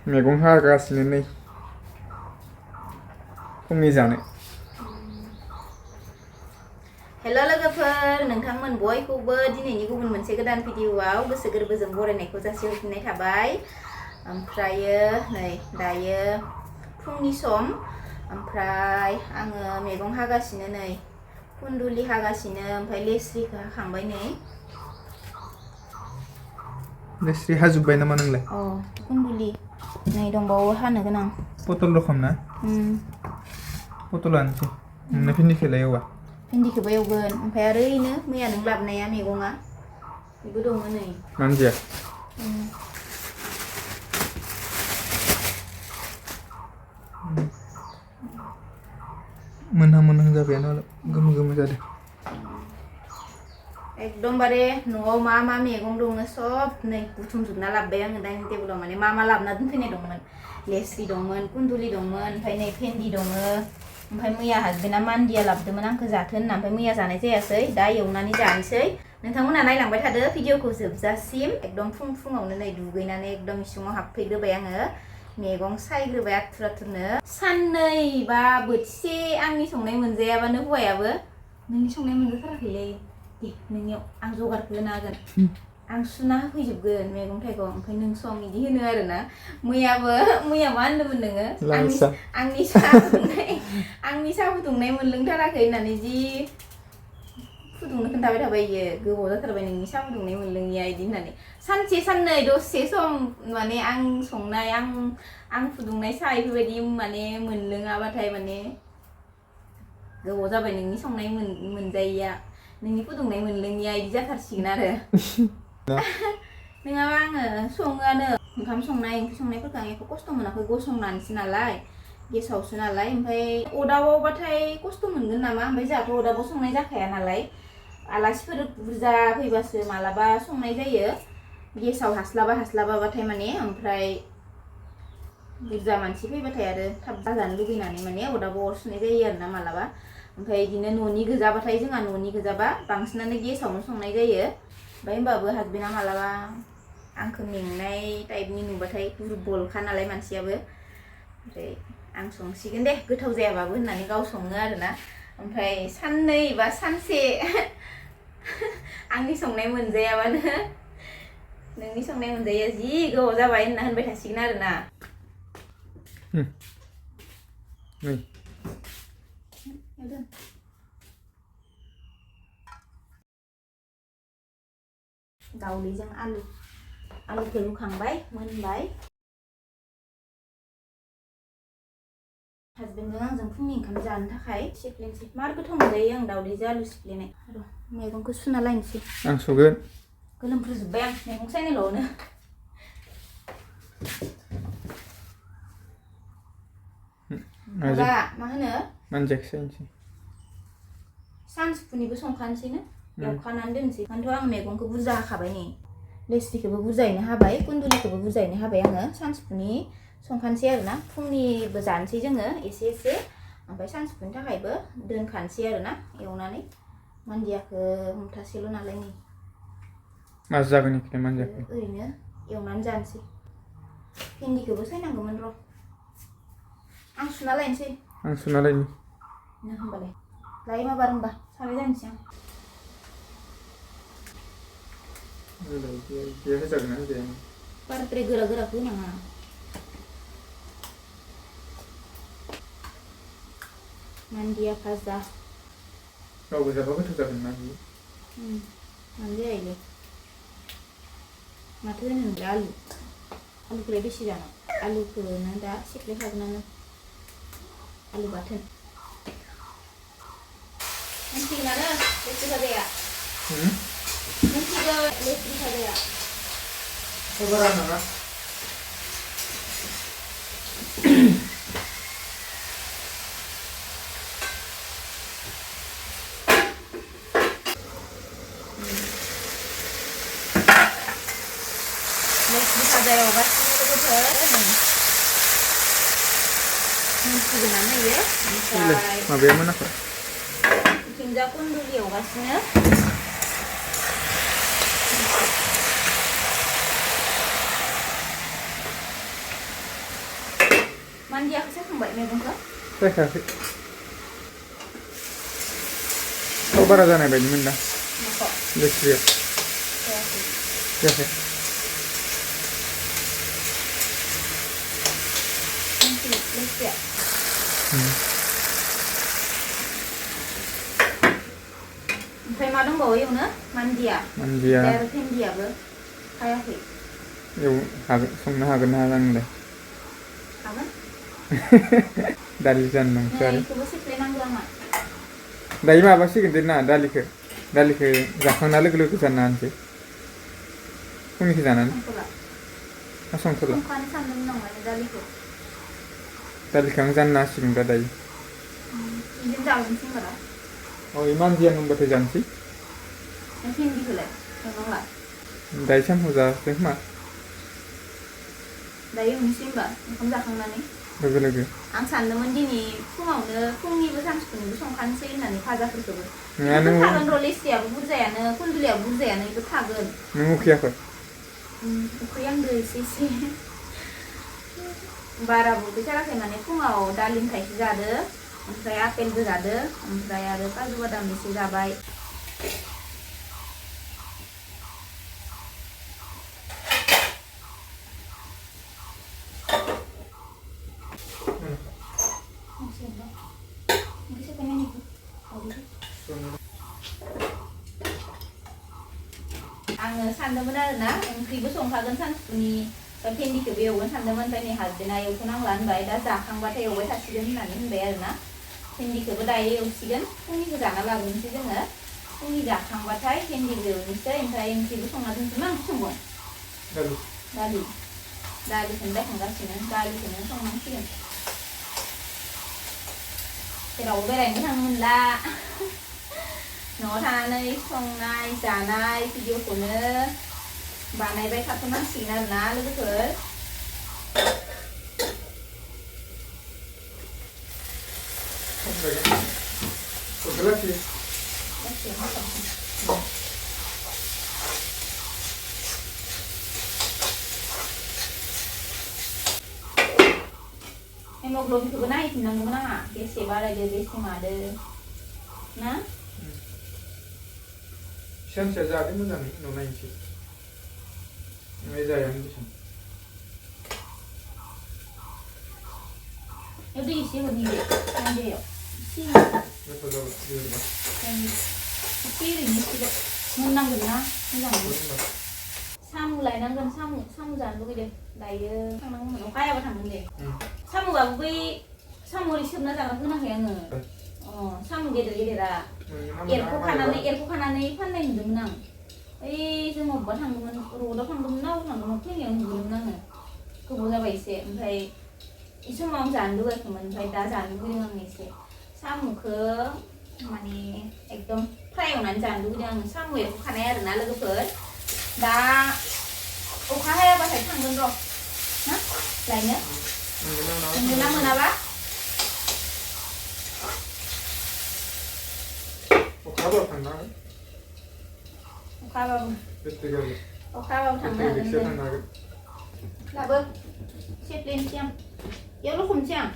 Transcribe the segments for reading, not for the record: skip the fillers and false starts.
मैगं हागासिनो नै फुंनि जानो हेल' लोगोफोर नोंथांमोन बयखौबो दिनैनि गुबुन मोनसे गोदान भिडिअआव गोसो गोरबोजों बरायनायखौ जासिहरफिननाय थाबाय ओमफ्रायो नै दायो फुंनि सम ओमफ्राय आङो मैगं हागासिनो नै कुन्दुलि हागासिनो ओमफ्राय लेस्रिखौ हाखांबाय नै लेस्रि हाजोब्बाय नामा नोंलाय कुन्दुलि नै दंबावो हानो गोनां पटल रखम ना पटलानोसै नोंना भिन्दिखौलाय एवा भिन्दिखौबो एवगोन ओमफ्राय आरो ओरैनो मैया नों लाबोनाया मैगङा बेबो दङ नै मानजिया मोनहां जाबायानो गोमो गोमो जादों एकदमबारे न'आव मा मा मैगं दङ सब नै बुथुमजोबना लाबोबाय आङो डाइनिं टेबोलाव माने मा लाबोना दोनफैनाय दंमोन लेस्रि दंमोन कुन्दुलि दंमोन ओमफ्राय नै भेन्दि दङ ओमफ्राय मैया हासबेन्डआ मान्दिया लाबोदोंमोन आंखौ जाथों होनना ओमफ्राय मैया जानाय जायासै दा एवनानै जानोसै नोंथांमोना नायलांबाय थादो भिडिअखौ जोबजासिम एकदम फुङावनो नै दुगैनानै एकदम इसिङाव हाबफैग्रोबाय आङो मैगं सायग्रोबाय आथुरनो साननै बा बोथिसे आंनि संनाय मोनजायाबानो हौवायाबो नोंनि संनाय मोनजाथाराखैलै दे नोंनियाव आं जगारखौ होना होगोन आं सुना होफैजोबगोन मैगं थाइगं ओमफ्राय नों सं बिदि होनो आरोना मैया मा होनदोंमोन नोङो आंनि साहा फुदुंनाय मोनलोंथाराखै होननानै जि फुदुंनो खोन्थाबाय थाबाय इयो गोबाव जाथारबाय नोंनि साहा फुदुंनाय मोनलोङिया बिदि होननानै सानसे साननै दसे सम माने आं संनाय आं फुदुंनाय साहा बेफोरबायदि माने मोनलोङाबाथाय माने गोबाव जाबाय नोंनि संनाय मोनजायैया नोंनि फुदुंनाय मोनलोङिया बिदि जाथारसिगोन आरो नङाबा आङो सङोआनो ओंखाम संनाय ओंख्रि संनायफोरखौ आं एख' खस्थ' मोनाखै गसंनानैसो नालाय गेसावसो नालाय ओमफ्राय अदाबावबाथाय खस्थ' मोनगोन नामा ओमफ्राय जोंहाथ' अदाबाव संनाय जाखाया नालाय आलासिफोर बुरजा फैबासो मालाबा संनाय जायो गेसाव हास्लाबाबाथाय माने ओमफ्राय बुरजा मानसि फैबाथाय आरो थाब जाजानो लुगैनानै माने अदाबाव अर सुनाय जायो आरोना मालाबा ओमफ्राय बिदिनो न'नि गोजाबाथाय जोंहा न'नि गोजाबा बांसिनानो गेसावनो संनाय जायो ओमफ्राय होमबाबो हासबेन्डआ मालाबा आंखौ मेंनाय टाइपनि नुबाथाय दुरबलखा नालाय मानसियाबो ओमफ्राय आं संसिगोन दे गोथाव जायाबाबो होननानै गाव सङो आरोना ओमफ्राय साननै बा सानसे आंनि संनाय मोनजायाबानो नोंनि संनाय मोनजाया जि गोबाव जाबाय होनना होनबाय थासिगोन आरोना दावदैजों आलुखौ रुखांबाय मोनबाय हासबेन्डजों आंजों फुंनि ओंखाम जानो थाखाय सिफ्लेनोसै मार गोथाव मोनजायो आं दावदैजों आलु सिफ्लेनाय र' मैगंखौ सुना लायनोसै आं सुगोन गोलोमफ्रुजोब्बाय आं मैगं सायनायल'नो माबा मा होनो मानजियाखौ सायनोसै सानजौफुनिबो संखानोसैनो एवखानानै दोनसै आंथ' आं मैगंखौ बुरजा हाखाबाय नै लेस्रिखौबो बुरजायैनो हाबाय कुन्दुलिखौबो बुरजायैनो हाबाय आङो सानजौफुनि संखानोसै आरोना फुंनिबो जानोसै जोङो एसे ओमफ्राय सानजौफुनि थाखायबो दोनखानोसै आरोना एवनानै मान्दियाखौ मुथासेल' नालाय नै मा जागोन इखौलाय मान्दियाखौ ओरैनो एवनानै जानोसै भिन्दिखौबो सायनांगौमोन र' आं सुना लायनोसै होमबालाय लाय माबार होमबा साराय जानोसै आं बाराद्राय गोराखौ होनाङा मान्दिया भाजा गाव गोजाबा गोथाव जागोन ना बियो मानो जायालै माथो होनो नोंलाय आलुखौलाय बेसे जानो आलुखौनो दा सिफ्लेखागोनानो आलु बाथोन मोनसिगोनानो लेस्रि भाजाया मोनसिगोन लेस्रि भाजाया खबरा नङा लेस्रि भाजायाव गासिबो लोगोफोर मोनसिगोनानो इयो ओमफ्राय माबाया मोनाखै थिंजा कुन्दुलि एवगासिनो मानदियाखौ सायखांबाय मैगंखौ? सायखायाखै। थाव बारा जानाय बायदि मोनदां माखौ? लेस्रिया। जायाखै। जायाखै। लेस्रिया। ओमफ्राय मा दंबावो एवनो? मानदिया। मानदिया। ओमफ्राय आरो भेन्दियाबो हायाखै। संनो हागोन ना हाया नोंलाय? हागोन। दालि जानो नंसो आरो। बेखौबो सिफ्लेनांगौ आंहा। दायो माबासिगोन दे ना दालिखौ जाखांना लोगो लोगो जानो होनसै। फुंनिखौ जानानै। संथ'ला। संथ'ला। संखानो सानदोंमोन आं माने दालिखौ। दालिखौ आं जानो हासिगोन दा दायो। बिदिनो जागोनसै होनबालाय। मानदिया मोनबाथाय जानोसै। भेन्दिखौलाय संनांला? दायो सानफ्राव जासै खोमा। दायो एवनोसै होनबा ओंखाम जाखांनानै? लोगो लोगो। आं सानदोंमोन दिनै फुंनिबो सानजौफुनिबो संखानोसै होननानै भाजाफोरखौबो। नङा बेबोथ' नों थागोन र' लेस्रियाबो बुरजायानो कुन्दुलियाबो बुरजायानो बेबो थागोन। नों उखैयाखै? उखैहांदो एसे एसे। बाराबो उखैथाराखै माने फुङाव दालिम थाइसे जादो, ओमफ्राय आपेलबो जादो, ओमफ्राय आरो काजु बादाम एसे जाबाय। आङो सानदोंमोन आरोना ओंख्रिबो संखागोन सानजौफुनि, भेन्दिखौबो एवगोन सानदोंमोन, ओमफ्राय नै हासबेन्डआ एवथ'नांला होनबाय, दा जाखांबाथाय एवबाय थासिगोन होननानै होनबाय आरोना। भेन्दिखौबो दायो एवसिगोन, फुंनिखौ जाना लाग्रोनोसै जोङो। फुंनि जाखांबाथाय भेन्दिखौ एवनोसै, ओमफ्राय ओंख्रिबो संना दोनसै। मा ओंख्रि संगोन? दालिखौनो रायखांगासिनो, दालिखौनो संनांसिगोन। जेरावबो बेरायनो थांनो मोनला। न'आव थानानै संनाय जानाय भिडिअखौनो बानायबाय थाथ'नांसिगोन आरोना लोगोफोर। हेमग्लबिनखौबो नायफिननांगौमोन आंहा, बेसे बारायदो बेसे मादो ना? सानसेया जादो मोजाङै, उनाव नायनोसै। ओमफ्राय जायानो बेसां। दै एसे हरनि दे, मानदियाव एसे गोथाव जाबाय बेबायदिबा। एसे ओरैनो एसेल' मोननांगोन ना मोजाङै। साम' लायनांगोन, साम' जानो लुगैदों। दायो थांनांगौमोन, अखा हायाबा थांगोन दे। साम'बाबो बै साम' ओरै सोबना जाग्राखौ होनाखै आङो। साम' गेदेर गेदेरा एरख'खानानै फाननाय नुदोंमोन आं। ओइ जों अबेबा थांदोंमोन, रडआव थांदोंमोन ना अबाव थांदोंमोन, फैनायाव नुदोंमोन आङो। गोबाव जाबाय एसे, ओमफ्राय बे समाव आं जानो लुगैयाखैमोन, ओमफ्राय दा जानो लुगैदों आं एसे। साम'खौ माने एकदम फ्राय एवनानै जानो लुगैदों आङो। साम' एरख'खानाय आरोना लोगोफोर। दा अखा हायाबाथाय थांगोन र' ना लायनो। मोनगोन ना मोनाबा? अखा हाबा थांनो हागोन। अखा हाबाबो थांनो हागोन जों। लाबो सेफ्लेनोसै आं, बेयाव लखबनोसै आं।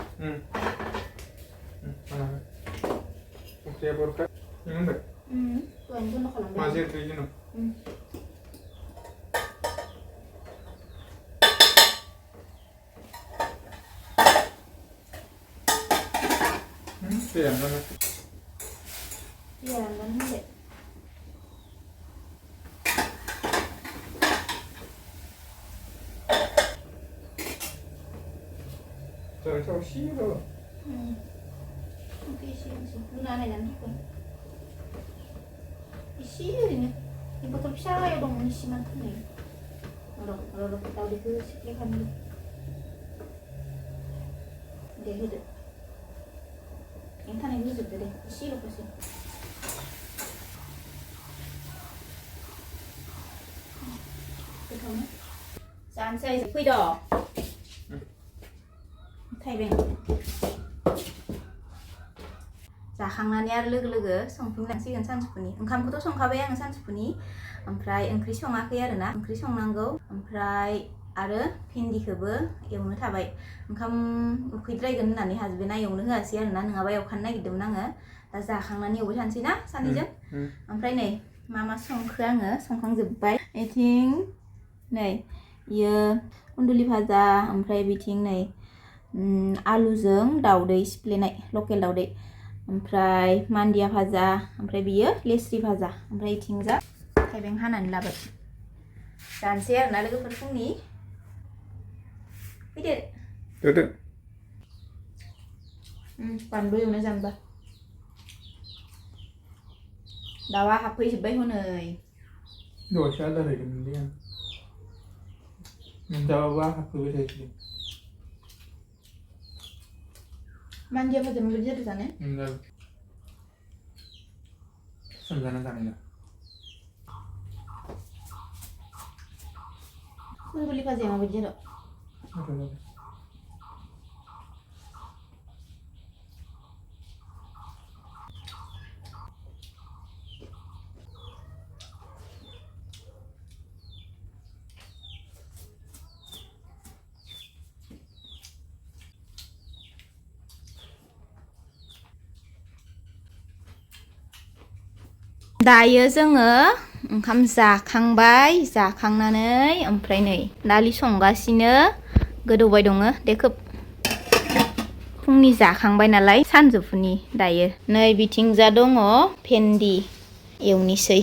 संख्रिया बर'खा मोनबाय? दहायनो बन्द' खालामबाय। माजे दै जोंनाव। दैया रानबाय। दैया रानबानो होनबाय। जाबाय थाव एसेल'। संख्रि एसे होनोसै, लुना नायनानै होगोन। एसे ओरैनो बे बथल फिसायाव दंमोन इसेमान होनाय। र' दावदैखौ सिफ्लेखानो दे होदो। थानायखौ होजोबदो दे, एसेल'खौसो। गोथावनो जानोसै, फैद' थाइबें। जाखांनानै आरो लोगो लोगो संफिननांसिगोन सानजौफुनि। ओंखामखौथ' संखाबाय आङो सानजौफुनि, ओमफ्राय ओंख्रि सङाखै आरोना, ओंख्रि संनांगौ। ओमफ्राय आरो भिन्दिखौबो एवनो थाबाय ओंखाम उखैद्रायगोन होननानै हासबेन्डआ एवनो होआसै आरोना नङाबा एवखानो नागिरदोंमोन आङो दा जाखांनानै एवबाय थानोसै ना सानैजों ओमफ्राय नै मा संखो आङो संखांजोब्बाय बेथिं नै इयो कुन्दुलि भाजा ओमफ्राय बिथिं नै आलुजों दाउदै सिफ्लेनाय लकेल दाउदै ओमफ्राय मान्दिया भाजा ओमफ्राय बियो लेस्रि भाजा ओमफ्राय इथिंजा थाइबें हानानै लाबाय जानोसै आरोना लोगोफोर फुंनि फैदो बानलु एवनो जानोबा दाउआ हाबफैजोब्बाय हनै दहायसो आदार हैदोंमोनलै आं मोनजाबाबा हाबफैबाय थायोसै मान्दिया भाजा माबायदि जादों जानो सोमजाना जानाय कुन्दुलि भाजाया माबायदि जादों दायो जोङो ओंखाम जाखांबाय जाखांनानै ओमफ्राय नै दालि संगासिनो गोदौबाय दङ देखोब फुंनि जाखांबाय नालाय सानजौफुनि दायो नै बिथिंजा दङ भेन्दि एवनिसै